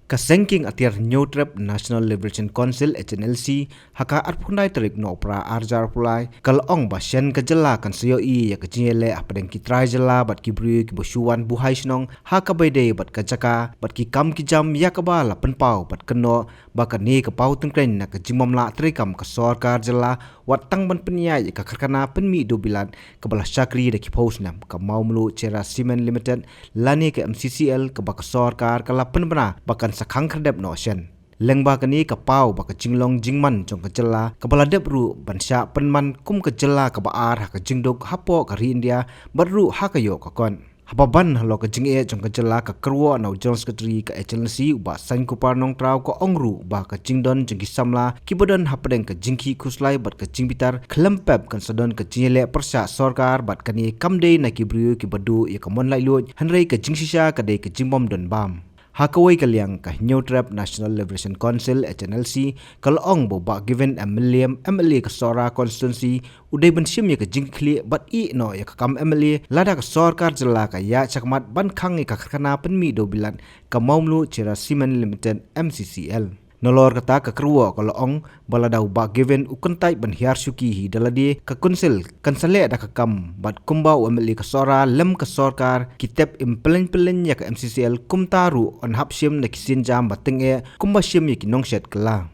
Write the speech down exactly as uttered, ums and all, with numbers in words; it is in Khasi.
Ka Seng King Atiar Hynñiewtrep National Liberation Council, H N L C, ha ka arphew khyndai tarik Nohprah arhajar arphew lai, ka la ong ba shen ka jylla kan sa ïohi ïa ka jingïaleh hapdeng ki trai jylla bad ki briew kiba shu wan buhai shnong ha kaba ïadei bad ka jaka bad ki kam ki jam, ïa kaba la pynpaw bad kynnoh ba kane ka paw tyngkreiñ na ka jingbym lah treikam ka sorkar jylla, wat tang ban pynïaid ïa ka karkhana pynmih dewbilat kaba la shakri da ki phew snem, ka Mawmluh Cherra Cement Limited lane ka M C C L, kaba ka sorkar ka la pynbna ba kan sa khang khyrdep noh shen. Lyngba kane ka paw ba ka jinglong jingman jong ka jylla kaba la dep ruh ban shah pynman kum ka jylla kaba ar ha ka jingduk hapoh ka ri India bad ruh ha ka ïoh ka kot. Haba ban halor ka jingeh jong ka jylla, ka kyrwoh na u General Secretary ka H N L C, u Bah Sainkupar Nongtraw, ka ong ruh ba ka jingdon jong ki samla kiba don hapdeng ka jingkhih khuslai bad ka jingbitar khlem pep kan sa don ka jingïaleh pyrshah sorkar bad kane kam dei na ki briew kiba duh ïa ka mon laitluid, hynrei ka jingshisha ka dei ka jingbym don bam. Ha kawei ka liang, ka Hynñiewtrep National Liberation Council, H N L C, ka la ong ba u Bah Gavin M Mylliem, M L A ka Sohra constituency, u dei ban shim ïa ka jingkitkhlieh bad ïeh noh ïa ka kam M L A lada ka sorkar jylla ka ïaid shakhmat ban khang ïa ka karkhana pynmih dewbilat ka Mawmluh Cherra Cement Limited, M C C L. Nalor kata, ka kyrwoh ka la ong ba lada u Bah Gavin u kyntait ban hiar shuki hi da lade, ka Council kan sa leh da ka kam bad kumba u M L A ka Sohra lem ka sorkar ki tep im pyllein pyllein ïa ka M C C L, kumta ruh yn hap shim na ki sienjam ba tyngeh kumba shim ïa ki nongshet kylla.